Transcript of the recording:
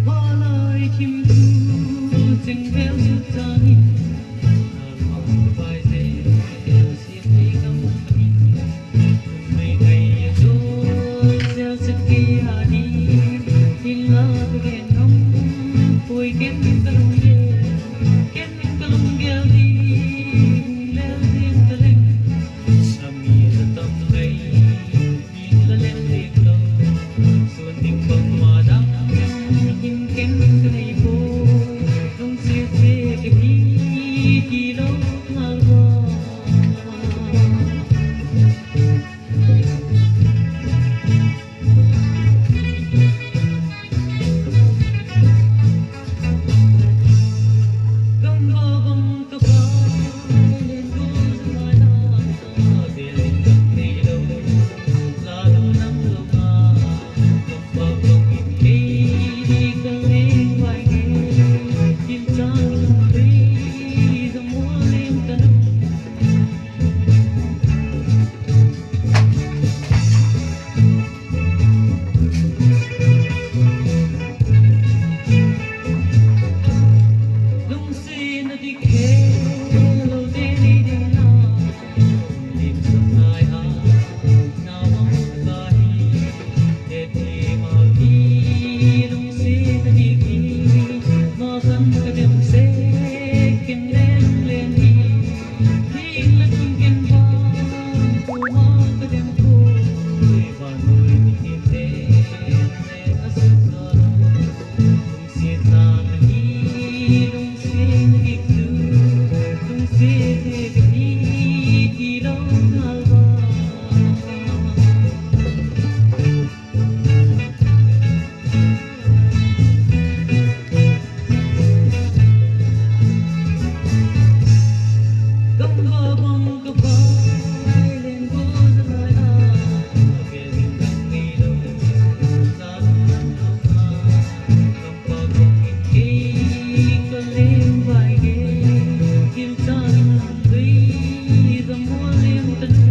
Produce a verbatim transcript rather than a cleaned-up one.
Palai thim tu cheng vel suk chang in, a mang pai zel siam thei ngam in, thum mei ngai a zo zel sek kei a di, hinla ka gen ngam puai ken ka lunggel, ken ka lunggel di, hung lel zing ta leng, a mi la tam ngai, mi la lel ding lo, sun ding bangma dang, in ken ka nei pua, lungsiat zia ka hi, ti lo ngal va. Gam va bang ka pai len gua zalai a, vel ding dang neilo, la lo nang lo a, gam va bang in kei ka leng vai nge, kin chang lei, zamual lem ta lo. Lungsiatna dik khelo te nei ding a, lim suk ngai a, na mang ka hi, he ti mau hi, lungsiatna dik hi, ma khan ka dem sek, ken le lunglen hi, hinla tun ken vang, kuama ka dem puai, vannoi mithiamte, le a suk ta lo. Lungsiatna ka hi, lungsiatna dik chu, lungsiat zia ka hi, ti lo ngal va. Gam va bang ka pai len gua zalai a, vel ding dang neilo, la lo nang lo a, gam va bang in kei ka leng vai nge, kin chang lei, zamual lem ta lo.